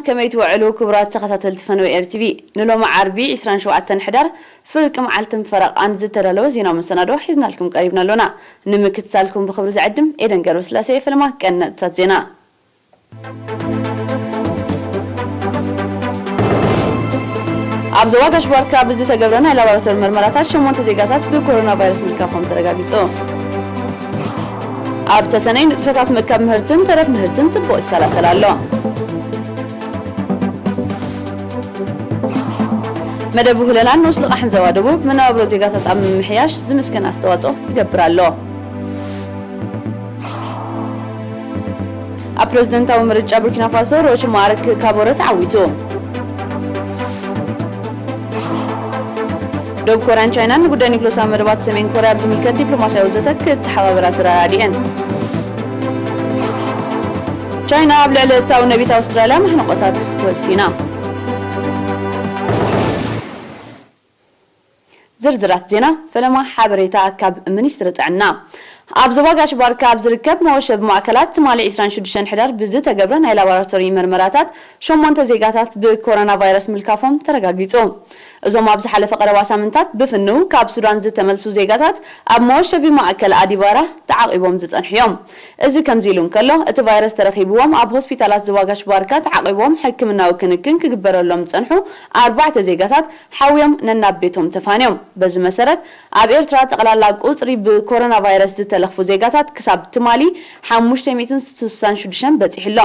ከመይ ትውዕሉ ክቡራት ተኸታተልቲ ፈነወ ኤር ቲቪ? ንሎሚ ዓርቢ ዕስራን ሸውዓተን ሕዳር ፍርቂ መዓልትን ፈረቓን ዝተዳለወ ዜናዊ መሰናዶ ሒዝናልኩም ቀሪብና ኣሎና። ንምክትታልኩም ብኽብሪ ዝዕድም ኤደን ገብረስላሴ። ፈለማ ቀንዲ ነጥብታት ዜና። ኣብ ዞባ ጋሽ ባርካ ብዝተገብረ ናይ ላቦራቶሪ መርመራታት ሸሞንተ ዜጋታት ብኮሮና ቫይረስ ምልካፎም ተረጋጊጹ። ኣብ ተሰነይ ንጥፈታት ምእካብ ምህርትን ተረፍ ምህርትን ጽቡቕ ይሰላሰል ኣሎ። መደብ ውህለላን ንኡስ ልቓሕን ዞባ ደቡብ መነባብሮ ዜጋታት ኣብ ምምሕያሽ ዝምስገን ኣስተዋጽኦ ይገብር ኣሎ። ኣብ ፕረዚደንታዊ ምርጫ ቡርኪና ፋሶ ሮች ማርክ ካቦረ ተዓዊቱ። ደቡብ ኮርያን ቻይናን ንጉዳይ ኒውክለሳዊ መደባት ሰሜን ኮርያ ኣብ ዝምልከት ዲፕሎማስያዊ ዘተ ክተሓባበራ ተረዳዲኤን። ቻይና ኣብ ልዕሊ እታው ነቢት ኣውስትራልያ ማሕንቖታት ወሲና። ዝርዝራት ዜና። ፈለማ ሓበሬታ ካብ ሚኒስትሪ ጥዕና። ኣብ ዞባ ጋሽ ባርካ ኣብ ዝርከብ መወሸቢ ማእከላት ትማሊ ዕስራን ሽዱሽተን ሕዳር ብዝተገብረ ናይ ላቦራቶሪ መርመራታት ሸሞንተ ዜጋታት ብኮሮና ቫይረስ ምልካፎም ተረጋጊጹ። እዞም ኣብ ዝሓለፈ ቀረባ ሳምንታት ብፍንው ካብ ሱዳን ዝተመልሱ ዜጋታት ኣብ መወሸቢ ማእከል ኣዲባራ ተዓቒቦም ዝጸንሑ እዮም። እዚ ከምዚ ኢሉ እንከሎ፣ እቲ ቫይረስ ተረኺብዎም ኣብ ሆስፒታላት ዞባ ጋሽ ባርካ ተዓቒቦም ሕክምናዊ ክንክን ክግበረሎም ዝጸንሑ ኣርባዕተ ዜጋታት ሓውዮም ነናብ ቤቶም ተፋንዮም። በዚ መሰረት፣ ኣብ ኤርትራ ጠቕላላ ቁጽሪ ብኮሮና ቫይረስ ዝተለኽፉ ዜጋታት ክሳብ ትማሊ ሓሙሽተ ሚእትን ስሳን ሽዱሽተን በጺሑ ኣሎ።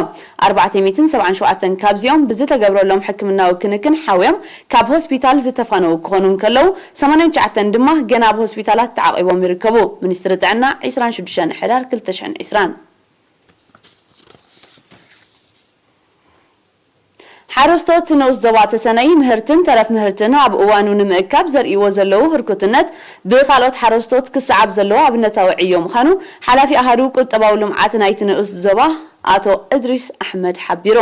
ኣርባዕተ ሚእትን ሰብዓን ሸውዓተን ካብዚኦም ብዝተገብረሎም ሕክምናዊ ክንክን ሓውዮም ካብ ሆስፒታል ዝተፋነዉ ክኾኑ እንከለዉ፣ ሰማንያን ትሽዓተን ድማ ገና ኣብ ሆስፒታላት ተዓቒቦም ይርከቡ። ሚኒስትሪ ጥዕና ዕስራን ሽዱሽተን ሕዳር ክልተ ሽሕን ዕስራን። ሓረስቶት ንኡስ ዞባ ተሰነይ ምህርትን ተረፍ ምህርትን ኣብ እዋኑ ንምእካብ ዘርእይዎ ዘለዉ ህርኩትነት ብኻልኦት ሓረስቶት ክሰዓብ ዘለዎ ኣብነታዊ ዕዮ ምዃኑ ሓላፊ ኣሃዱ ቁጠባዊ ልምዓት ናይቲ ንኡስ ዞባ ኣቶ እድሪስ ኣሕመድ ሓቢሩ።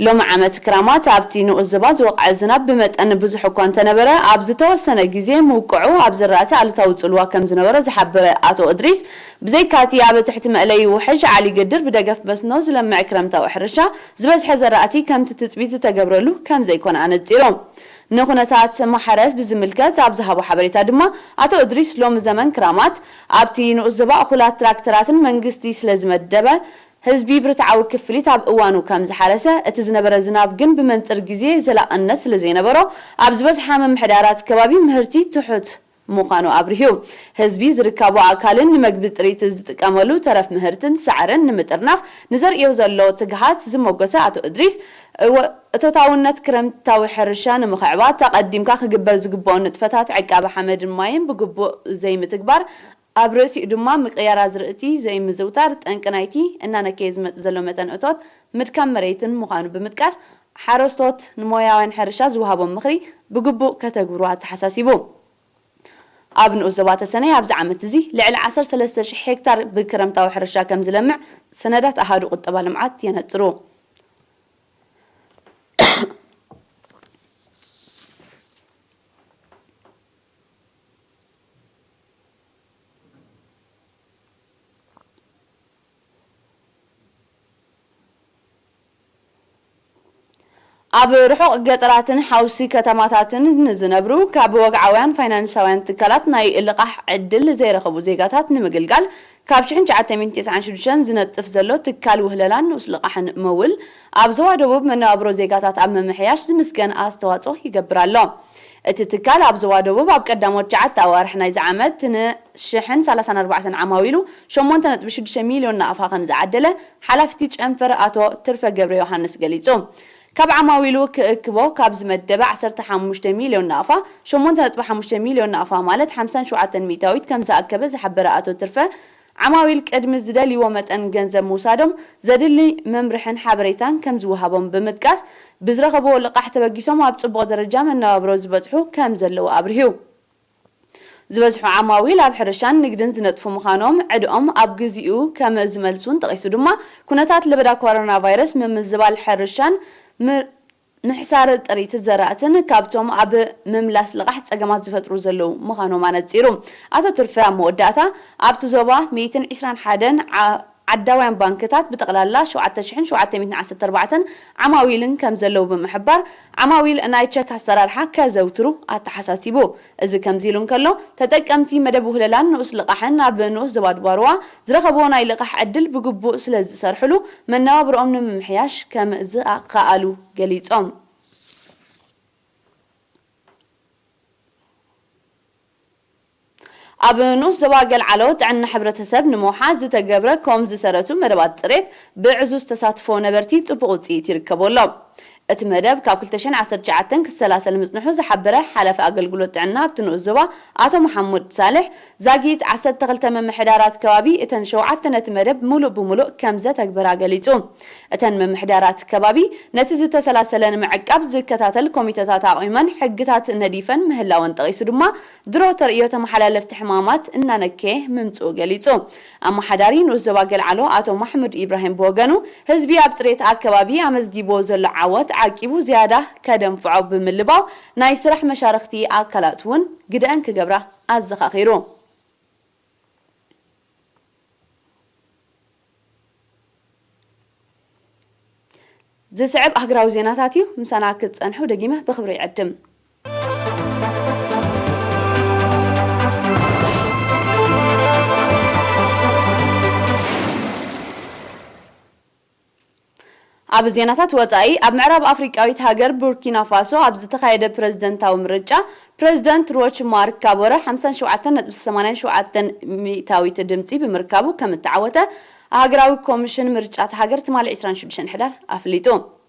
ሎሚ ዓመት ክራማት ኣብቲ ንኡስ ዞባ ዝወቕዐ ዝናብ ብመጠን ብዙሕ እኳ እንተነበረ፣ ኣብ ዝተወሰነ ግዜ ምውቅዑ ኣብ ዝራእቲ ኣሉታዊ ጽልዋ ከም ዝነበሮ ዝሓበረ ኣቶ እድሪስ፣ ብዘይካቲ ኣብ ትሕቲ መእለዪ ውሕጅ ዓሊ ግድር ብደገፍ መስኖ ዝለምዕ ክረምታዊ ሕርሻ፣ ዝበዝሐ ዘራእቲ ከምቲ ትጽቢት ዝተገብረሉ ከም ዘይኮነ ኣነጺሩ። ንኩነታት ማሕረስ ብዝምልከት ኣብ ዝሃቦ ሓበሬታ ድማ፣ ኣቶ እድሪስ፣ ሎሚ ዘመን ክራማት ኣብቲ ንኡስ ዞባ እኹላት ትራክተራትን መንግስቲ ስለ ዝመደበ፣ ህዝቢ ብርትዓዊ ክፍሊት ኣብ እዋኑ ከም ዝሓረሰ፣ እቲ ዝነበረ ዝናብ ግን ብመንጽር ግዜ ዘላቕነት ስለ ዘይነበሮ፣ ኣብ ዝበዝሓ ምምሕዳራት ከባቢ ምህርቲ ትሑት ምዃኑ ኣብሪሁ። ህዝቢ ዝርካቡ ኣእካልን ንመግቢ ጥሪት ዝጥቀመሉ ተረፍ ምህርትን ሳዕርን ንምጥርናፍ ንዘርእዮ ዘሎ ትግሃት ዝሞገሰ ኣቶ እድሪስ፣ እወ-፣ እቶታውነት ክረምታዊ ሕርሻ ንምኽዕባት ኣቐዲምካ ክግበር ዝግብኦ ንጥፈታት ዕቃበ ሓመድን ማይን ብግቡእ ዘይምትግባር፣ ኣብ ርእሲኡ ድማ ምቅያር ኣዝርእቲ ዘይምዝውታር ጠንቂ ናይቲ እናነከየ ዝመጽእ ዘሎ መጠን እቶት ምድካም መሬትን ምዃኑ ብምጥቃስ፣ ሓረስቶት ንሞያውያን ሕርሻ ዝወሃቦም ምኽሪ ብግቡእ ከተግብሩ ኣተሓሳሲቡ። ኣብ ንኡስ ዞባ ተሰነይ ኣብዚ ዓመት እዚ ልዕሊ ዓሰርተ ሰለስተ ሽሕ ሄክታር ብክረምታዊ ሕርሻ ከም ዝለምዕ ሰነዳት ኣሃዱ ቁጠባ ልምዓት የነጽሩ። ኣብ ርሑቕ ገጠራትን ሓውሲ ከተማታትን ንዝነብሩ ካብ ወግዓውያን ፋይናንሳውያን ትካላት ናይ ልቓሕ ዕድል ዘይረኸቡ ዜጋታት ንምግልጋል ካብ ሽሕን ትሽዓተ ሚእትን ተስዓን ሽዱሽተን ዝነጥፍ ዘሎ ትካል ውህለላን ንኡስ ልቓሕን መውል ኣብ ዞባ ደቡብ መነባብሮ ዜጋታት ኣብ ምምሕያሽ ዝምስገን ኣስተዋጽኦ ይገብር ኣሎ። እቲ ትካል ኣብ ዞባ ደቡብ ኣብ ቀዳሞት ትሽዓተ ኣዋርሕ ናይዚ ዓመት ን ሽሕን ሰላሳን ኣርባዕተን ዓማዊሉ ሸሞንተ ነጥቢ ሽዱሽተ ሚልዮን ናቕፋ ከም ዝዓደለ ሓላፊቲ ጨንፈር ኣቶ ትርፈ ገብረ ዮሃንስ ገሊጹ። ካብ ዓማዊሉ ክእክቦ ካብ ዝመደበ ዓሰርተ ሓሙሽተ ሚልዮን ናቕፋ፣ ሸሞንተ ነጥቢ ሓሙሽተ ሚልዮን ናቕፋ ማለት ሓምሳን ሸውዓተን ሚእታዊት ከም ዝኣከበ ዝሓበረ ኣቶ ትርፈ፣ ዓማዊል ቅድሚ ዝደልይዎ መጠን ገንዘብ ምውሳዶም ዘድሊ መምርሕን ሓበሬታን ከም ዝወሃቦም ብምጥቃስ፣ ብዝረኸብዎ ልቓሕ ተበጊሶም ኣብ ጽቡቕ ደረጃ መነባብሮ ዝበጽሑ ከም ዘለዉ ኣብሪሁ። ዝበዝሑ ዓማዊል ኣብ ሕርሻን ንግድን ዝነጥፉ ምዃኖም፣ ዕድኦም ኣብ ግዚኡ ከም ዝመልሱን ጠቒሱ ድማ፣ ኩነታት ለበዳ ኮሮና ቫይረስ፣ ምምዝባል ሕርሻን ም-፣ ምሕሳር ጥሪት ዘራእትን ካብቶም ኣብ ምምላስ ልቓሕ ጸገማት ዝፈጥሩ ዘለዉ ምዃኖም ኣነጺሩ። ኣቶ ትርፈ ኣብ መወዳእታ፣ ኣብቲ ዞባ ሚእትን ዕስራን ሓደን ዓ-፣ ዓዳውያን ባንክታት ብጠቕላላ ሸውዓተ ሽሕን ሸውዓተ ሚእትን ዓሰርተ ኣርባዕተን ዓማዊልን ከም ዘለዉ ብምሕባር፣ ዓማዊል ናይ ቸክ ኣሰራርሓ ከዘውትሩ ኣተሓሳሲቡ። እዚ ከምዚ ኢሉ እንከሎ፣ ተጠቀምቲ መደብ ውህለላን ንኡስ ልቓሕን ኣብ ንኡስ ዞባ ድባርዋ ዝረኸብዎ ናይ ልቓሕ ዕድል ብግቡእ ስለ ዝሰርሕሉ፣ መነባብርኦም ንምምሕያሽ ከም ዝኸኣሉ ገሊጾም። ኣብ ንኡስ ዞባ ገልዓሎ ጥዕና ሕብረተሰብ ንምውሓስ ዝተገብረ ኮም ዝሰረቱ መደባት ጽሬት ብዕዙዝ ተሳትፎ ነበርቲ ጽቡቕ ውጽኢት ይርከቦ ኣሎ። እቲ መደብ ካብ ክልተ ሽሕን ዓሰርተ ትሽዓተን ክሰላሰል ምጽንሑ ዝሓበረ ሓላፊ ኣገልግሎት ጥዕና ኣብቲ ንኡስ ዞባ ኣቶ መሓሙድ ሳልሕ፣ ዛጊት ዓሰርተ ክልተ ምምሕዳራት ከባቢ እተን ሸውዓተ ነቲ መደብ ምሉእ ብምሉእ ከም ዘተግበራ ገሊጹ። እተን ምምሕዳራት ከባቢ ነቲ ዝተሰላሰለ ንምዕቃብ ዝከታተል ኮሚተታት ኣቑመን ሕግታት ነዲፈን ምህላወን ጠቒሱ ድማ፣ ድሮ ተርእዮ ተመሓላለፍቲ ሕማማት እናነከየ ምምጽኡ ገሊጹ። ኣመሓዳሪ ንኡስ ዞባ ገልዓሎ ኣቶ ማሕሙድ ኢብራሂም ብወገኑ፣ ህዝቢ ኣብ ጽሬት ኣከባቢ ኣመዝጊቦ ዘሎ ዓወት ዓቂቡ ዝያዳ ከደንፍዖ ብምልባው፣ ናይ ስራሕ መሻርኽቲ ኣካላት እውን ግደአን ክገብራ ኣዘኻኺሩ። ዝስዕብ ኣህግራዊ ዜናታት እዩ። ምሳና ክትጸንሑ ደጊመ ብኽብሪ ይዕድም። ኣብ ዜናታት ወጻኢ፣ ኣብ ምዕራብ ኣፍሪቃዊት ሃገር ቡርኪና ፋሶ ኣብ ዝተኻየደ ፕረዚደንታዊ ምርጫ፣ ፕረዚደንት ሮች ማርክ ካቦረ ሓምሳን ሸውዓተን ነጥቢ ሰማንያን ሸውዓተን ሚእታዊት ድምጺ ብምርካቡ ከም እተዓወተ፣ ሃገራዊ ኮሚሽን ምርጫ እታ ሃገር ትማሊ ዕስራን ሽዱሽተን ሕዳር ኣፍሊጡ።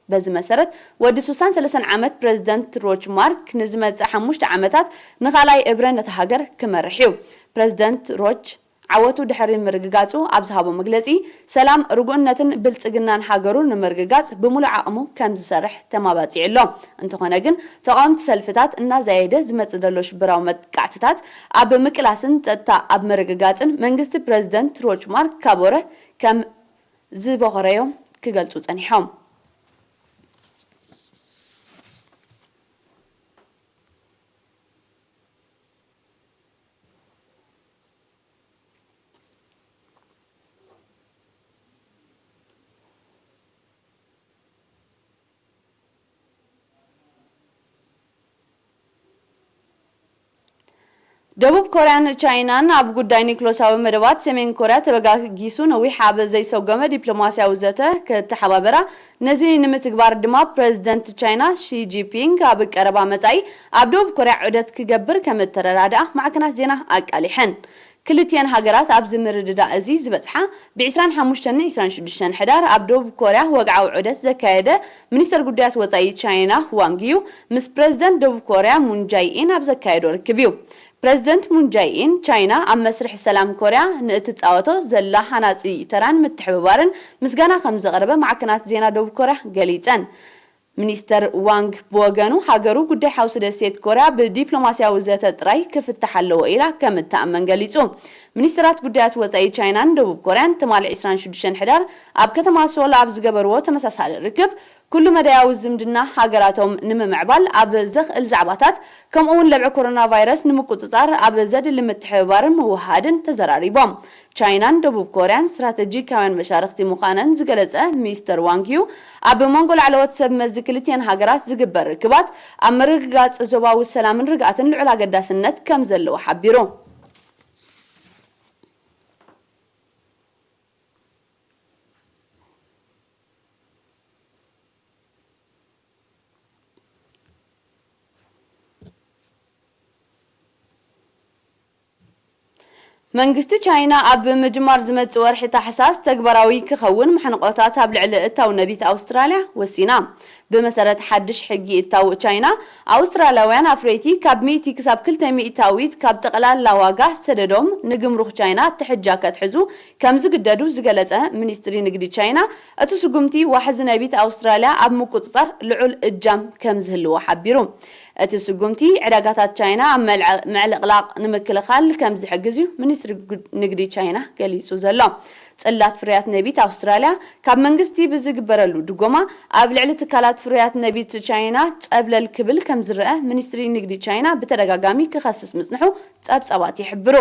በዚ መሰረት፣ ወዲ ስሳን ሰለስተን ዓመት ፕረዚደንት ሮች ማርክ ንዝመጽእ ሓሙሽተ ዓመታት ንኻልኣይ እብረ ነታ ሃገር ክመርሕ እዩ። ፕረዚደንት ሮች ዓወቱ ድሕሪ ምርግጋጹ ኣብ ዝሃቦ መግለጺ፣ ሰላም፣ ርጉእነትን ብልጽግናን ሃገሩ ንምርግጋጽ ብምሉእ ዓቕሙ ከም ዝሰርሕ ተማባጺዑ ኣሎ። እንተኾነ ግን፣ ተቓወምቲ ሰልፍታት እናዛየደ ዝመጽእ ዘሎ ሽበራዊ መጥቃዕትታት ኣብ ምቅላስን ጸጥታ ኣብ ምርግጋጽን መንግስቲ ፕረዚደንት ሮች ማርክ ካቦረ ከም ዝበኾረዮ ክገልጹ ጸኒሖም። ደቡብ ኮርያን ቻይናን ኣብ ጉዳይ ኒክሎሳዊ መደባት ሰሜን ኮርያ ተበጋጊሱ ነዊሕ ኣብ ዘይሰጎመ ዲፕሎማስያዊ ዘተ ክተሓባበራ፣ ነዚ ንምትግባር ድማ ፕረዚደንት ቻይና ሺ ጂንፒንግ ኣብ ቀረባ መጻኢ ኣብ ደቡብ ኮርያ ዑደት ክገብር ከም እተረዳድኣ ማዕከናት ዜና ኣቃሊሐን። ክልቲኤን ሃገራት ኣብዚ ምርድዳእ እዚ ዝበጽሓ፣ ብዕስራን ሓሙሽተን ዕስራን ሽዱሽተን ሕዳር ኣብ ደቡብ ኮርያ ወግዓዊ ዑደት ዘካየደ ሚኒስተር ጉዳያት ወጻኢ ቻይና ዋንግ ዩ፣ ምስ ፕረዚደንት ደቡብ ኮርያ ሙን ጃይ ኢን ኣብ ዘካየዶ ርክብ እዩ። ፕረዚደንት ሙን ጃይ ኢን፣ ቻይና ኣብ መስርሕ ሰላም ኮርያ ንእትጻወቶ ዘላ ሃናጺ ተራን ምትሕብባርን ምስጋና ከም ዘቕረበ ማዕከናት ዜና ደቡብ ኮርያ ገሊጸን። ሚኒስተር ዋንግ ብወገኑ፣ ሃገሩ ጉዳይ ሓውሲ ደሴት ኮርያ ብዲፕሎማስያዊ ዘተ ጥራይ ክፍታሕ ኣለዎ ኢላ ከም እትኣመን ገሊጹ። ሚኒስተራት ጉዳያት ወጻኢ ቻይናን ደቡብ ኮርያን ትማሊ ዕስራን ሽዱሽተን ሕዳር ኣብ ከተማ ሶል ኣብ ዝገበርዎ ተመሳሳሊ ርክብ፣ ኩሉ መዳያዊ ዝምድና ሃገራቶም ንምምዕባል ኣብ ዘኽእል ዛዕባታት፣ ከምኡ'ውን ለብዒ ኮሮና ቫይረስ ንምቁጽጻር ኣብ ዘድሊ ምትሕብባርን ምውህሃድን ተዘራሪቦም። ቻይናን ደቡብ ኮርያን ስትራተጂካውያን መሻርኽቲ ምዃነን ዝገለጸ ሚስተር ዋንግ ዩ፣ ኣብ መንጎ ላዕለዎት ሰብ መዚ ክልቲኤን ሃገራት ዝግበር ርክባት ኣብ ምርግጋጽ ዞባዊ ሰላምን ርግኣትን ልዑል ኣገዳስነት ከም ዘለዎ ሓቢሩ። መንግስቲ ቻይና ኣብ ምጅማር ዝመጽእ ወርሒ ታሕሳስ ተግባራዊ ክኸውን ማሕንቆታት ኣብ ልዕሊ እታው ነቢት ኣውስትራልያ ወሲና። ብመሰረት ሓድሽ ሕጊ እታው ቻይና፣ ኣውስትራልያውያን ኣፍረይቲ ካብ ሚእቲ ክሳብ ክልተ ሚእታዊት ካብ ጠቕላላ ዋጋ ሰደዶም ንግምሩክ ቻይና ትሕጃ ከትሕዙ ከም ዝግደዱ ዝገለጸ ሚኒስትሪ ንግዲ ቻይና፣ እቲ ስጉምቲ ዋሕዚ ነቢት ኣውስትራልያ ኣብ ምቁጽጻር ልዑል እጃም ከም ዝህልዎ ሓቢሩ። እቲ ስጉምቲ፣ ዕዳጋታት ቻይና ኣብ መልዐ-፣ ምዕልቕላቕ ንምክልኻል ከም ዝሕግዝ እዩ ሚኒስትሪ ጉ-፣ ንግዲ ቻይና ገሊጹ ዘሎ። ጽላት ፍርያት ነቢት ኣውስትራልያ ካብ መንግስቲ ብዝግበረሉ ድጎማ ኣብ ልዕሊ ትካላት ፍርያት ነቢት ቻይና ጸብለል ክብል ከም ዝረአ ሚኒስትሪ ንግዲ ቻይና ብተደጋጋሚ ክኸስስ ምጽንሑ ጸብጻባት ይሕብሩ።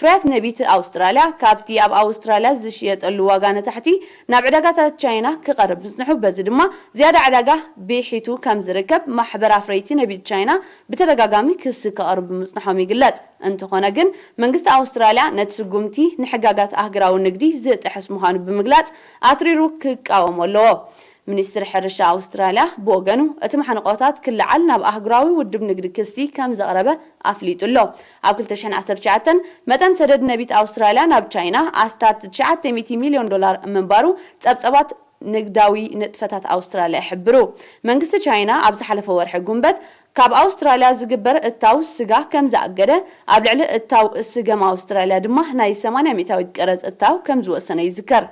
ፍርያት ነቢት ኣውስትራልያ ካብቲ ኣብ ኣውስትራልያ ዝሽየጠሉ ዋጋ ንታሕቲ ናብ ዕዳጋታት ቻይና ክቐርብ ምጽንሑ፣ በዚ ድማ ዝያዳ ዕዳጋ ብሒቱ ከም ዝርከብ ማሕበር ኣፍረይቲ ነቢት ቻይና ብተደጋጋሚ ክሲ ከቕርብ ምጽንሖም ይግለጽ። እንተኾነ ግን መንግስቲ ኣውስትራልያ ነቲ ስጉምቲ ንሕጋጋት ኣህጉራዊ ንግዲ ዝጥሕስ ምዃኑ ብምግላጽ ኣትሪሩ ክቃወሞ ኣለዎ። ሚኒስትሪ ሕርሻ ኣውስትራልያ ብወገኑ እቲ ማሕንቆታት ክለዓል ናብ ኣህጉራዊ ውድብ ንግዲ ክሲ ከም ዘቕረበ ኣፍሊጡ ኣሎ። ኣብ ክልተ ሽሕን ዓሰርተ ትሽዓተን መጠን ሰደድ ነቢት ኣውስትራልያ ናብ ቻይና ኣስታት ትሽዓተ ሚእቲ ሚልዮን ዶላር ምንባሩ ጸብጸባት ንግዳዊ ንጥፈታት ኣውስትራልያ ይሕብሩ። መንግስቲ ቻይና ኣብ ዝሓለፈ ወርሒ ጉንበት ካብ ኣውስትራልያ ዝግበር እታው ስጋ ከም ዝኣገደ፣ ኣብ ልዕሊ እታው ስገም ኣውስትራልያ ድማ ናይ ሰማንያ ሚእታዊት ቀረጽ እታው ከም ዝወሰነ ይዝከር።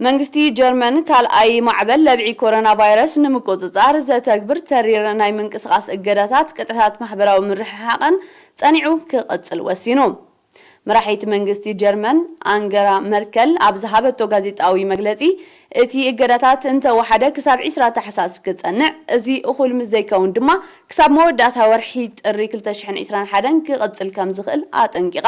መንግስቲ ጀርመን ካልኣይ ማዕበል ለብዒ ኮሮና ቫይረስ ንምቁጽጻር ዘተግብር ተሪር ናይ ምንቅስቓስ እገዳታት፣ ቅጥዕታት ማሕበራዊ ምርሕሓቕን ጸኒዑ ክቕጽል ወሲኑ። መራሒት መንግስቲ ጀርመን ኣንገራ መርከል ኣብ ዝሃበቶ ጋዜጣዊ መግለጺ፣ እቲ እገዳታት እንተወሓደ ክሳብ ዒስራ ታሕሳስ ክጸንዕ፣ እዚ እኹል ምስ ዘይከውን ድማ ክሳብ መወዳእታ ወርሒ ጥሪ ክልተ ሽሕን ዕስራን ሓደን ክቕጽል ከም ዝኽእል ኣጠንቂቓ።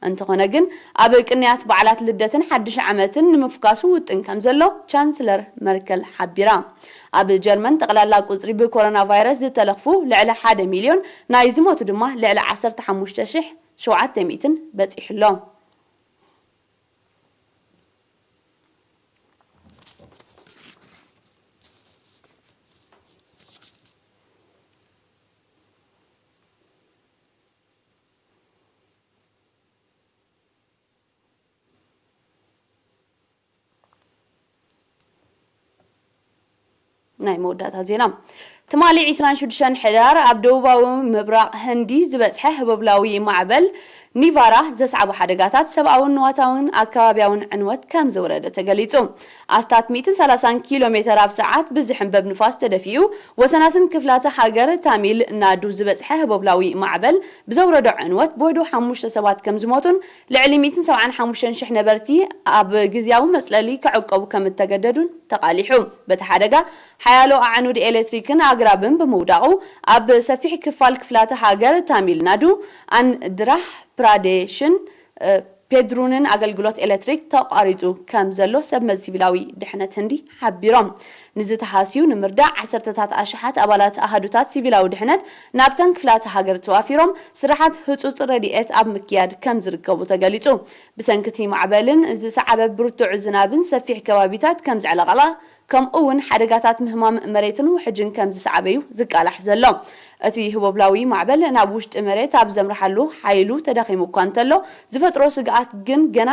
እንተኾነ ግን፣ ኣብ ቅንያት በዓላት ልደትን ሓድሽ ዓመትን ንምፍካሱ ውጥን ከም ዘሎ ቻንስለር መርከል ሓቢራ። ኣብ ጀርመን ጠቕላላ ቁጽሪ ብኮሮና ቫይረስ ዝተለኽፉ ልዕሊ ሓደ ሚልዮን፣ ናይ ዝሞቱ ድማ ልዕሊ ዓሰርተ ሓሙሽተ ሽሕ ሸውዓተ ሚእትን በጺሑ ኣሎ። ናይ መወዳእታ ዜና። ትማሊ ዕስራን ሽዱሽተን ሕዳር ኣብ ደቡባዊ ምብራቕ ህንዲ ዝበጽሐ ህቦብላዊ ማዕበል ኒቫራ ዘስዓቦ ሓደጋታት ሰብኣውን ንዋታውን ኣከባብያውን ዕንወት ከም ዘውረደ ተገሊጹ። ኣስታት ሚእትን ሰላሳን ኪሎ ሜተር ኣብ ሰዓት ብዝሕንበብ ንፋስ ተደፊኡ፣ ወሰናስን ክፍላተ ሃገር ታሚል ናዱ ዝበጽሐ ህቦብላዊ ማዕበል ብዘውረዶ ዕንወት ብውሕዱ ሓሙሽተ ሰባት ከም ዝሞቱን ልዕሊ ሚእትን ሰብዓን ሓሙሽተን ሽሕ ነበርቲ ኣብ ግዝያዊ መጽለሊ ክዕቆቡ ከም እተገደዱን ተቓሊሑ። በቲ ሓደጋ ሓያሎ ኣዕኑድ ኤሌክትሪክን ኣግራብን ብምውዳቑ፣ ኣብ ሰፊሕ ክፋል ክፍላተ ሃገር ታሚል ናዱ፣ ኣንድራ ፕራዴሽን፣ እ፣ ፔድሩንን ኣገልግሎት ኤሌክትሪክ ተቋሪጹ ከም ዘሎ ሰብ መዚ ሲቪላዊ ድሕነት ህንዲ ሓቢሮም። ንዚ ተሃስዩ ንምርዳእ ዓሰርተታት ኣሽሓት ኣባላት ኣሃዱታት ሲቪላዊ ድሕነት ናብተን ክፍላተ ሃገር ተዋፊሮም ስራሓት ህጹጽ ረድኤት ኣብ ምክያድ ከም ዝርከቡ ተገሊጹ። ብሰንኪ እቲ ማዕበልን ዝሰዓበ ብርቱዕ ዝናብን ሰፊሕ ከባቢታት ከም ዘዕለቕለቐ፣ ከምኡ እውን ሓደጋታት ምህማም መሬትን ውሕጅን ከም ዝሰዓበ እዩ ዝቃላሕ ዘሎ። እቲ ህቦብላዊ ማዕበል ናብ ውሽጢ መሬት ኣብ ዘምርሓሉ ሓይሉ ተዳኺሙ እኳ እንተሎ፣ ዝፈጥሮ ስግኣት ግን ገና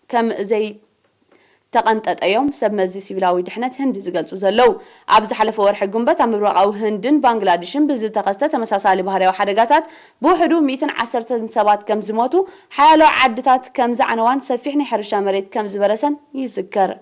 ከም ዘይተቐንጠጠ እዮም ሰብ መዚ ሲቪላዊ ድሕነት ህንዲ ዝገልጹ ዘለዉ። ኣብ ዝሓለፈ ወርሒ ጉንበት ኣብ ምብራቓዊ ህንድን ባንግላድሽን ብዝተኸስተ ተመሳሳሊ ባህርያዊ ሓደጋታት ብውሕዱ ሚእትን ዓሰርተን ሰባት ከም ዝሞቱ፣ ሓያሎ ዓድታት ከም ዝዓነዋን ሰፊሕ ናይ ሕርሻ መሬት ከም ዝበረሰን ይዝከር።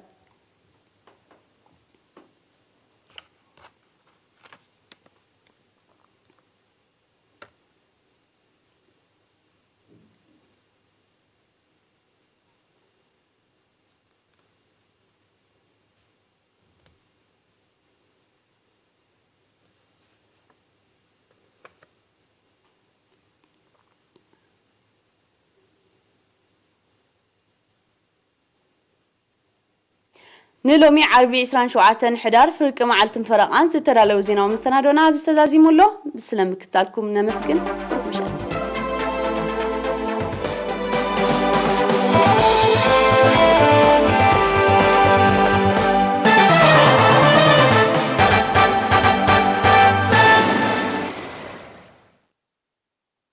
ንሎሚ ዓርቢ ዕስራን ሸውዓተን ሕዳር ፍርቂ መዓልትን ፈረቓን ዝተዳለወ ዜናዊ መሰናዶና ኣብዚ ተዛዚሙ ኣሎ። ስለምክታልኩም ነመስግን።